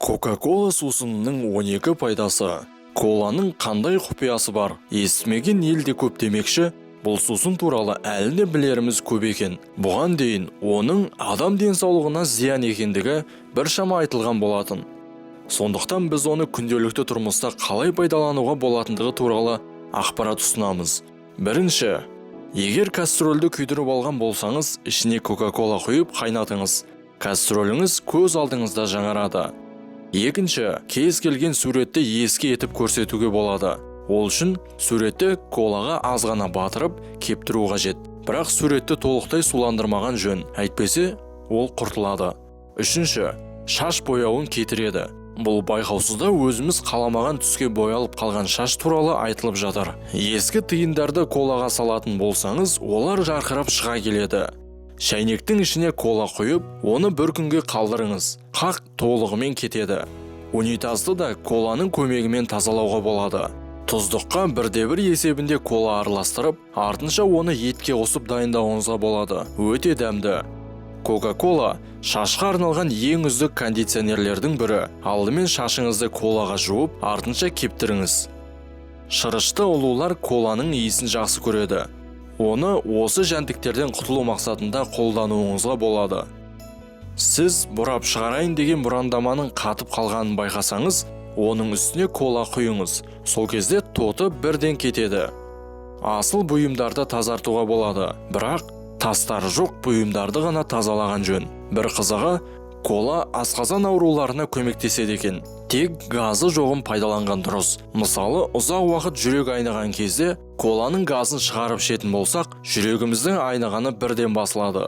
Кока-кола сусынының 12 пайдасы. Коланың қандай құпиясы бар? Естімеген ел де көп демекші, бұл сусын туралы әлі де білеріміз көп екен. Бұған дейін оның адам денсаулығына зиян екендігі біршама айтылған болатын. Сондықтан біз оны күнделікті тұрмыста қалай пайдалануға болатындығы туралы ақпарат ұсынамыз. Бірінші, егер кастрөлді күйдіріп алған болсаңыз, ішіне Кока-кола құйып қайнатыңыз. Кастрөліңіз көз алдыңызда жаңарады. Екінші, кез келген суретті ескі етіп көрсетуге болады. Ол үшін суретті колаға аз ғана батырып, кептіру қажет. Бірақ суретті толықтай суландырмаған жөн, әйтпесе ол құртылады. Үшінші, шаш бояуын кетіреді. Бұл байқаусызда өзіміз қаламаған түске боялып қалған шаш туралы айтылып жатыр. Ескі тиындарды колаға салатын болсаңыз, олар жарқырап шыға келеді. Шәйнектің ішіне кола құйып, оны бір күнге қалдырыңыз. Қақ толығымен кетеді. Унитазды да коланың көмегімен тазалауға болады. Тұздыққа бірде-бір есебінде кола араластырып, артынша оны етке қосып дайындауыңызға болады. Өте дәмді. Кока-кола шашқа арналған ең үздік кондиционерлердің бірі. Алдымен шашыңызды колаға жуып, артынша кептіріңіз. Шырышты ұлулар коланың иісін жақсы көреді. Оны осы жәндіктерден құтылу мақсатында қолдануыңызға болады. Сіз бұрап шығарайын деген бұрандаманың қатып қалғанын байқасаңыз, оның үстіне кола құйыңыз. Сол кезде тоты бірден кетеді. Асыл бұйымдарды тазартуға болады, бірақ тастары жоқ бұйымдарды ғана тазалаған жөн. Бір қызығы, кола асқазан ауруларына көмектеседі екен. Тек газы жоғын пайдаланған дұрыс. Мысалы, ұзақ уақыт жүрек айныған кезде коланың газын шығарып ішетін болсақ, жүрегіміздің айнығаны бірден басылады.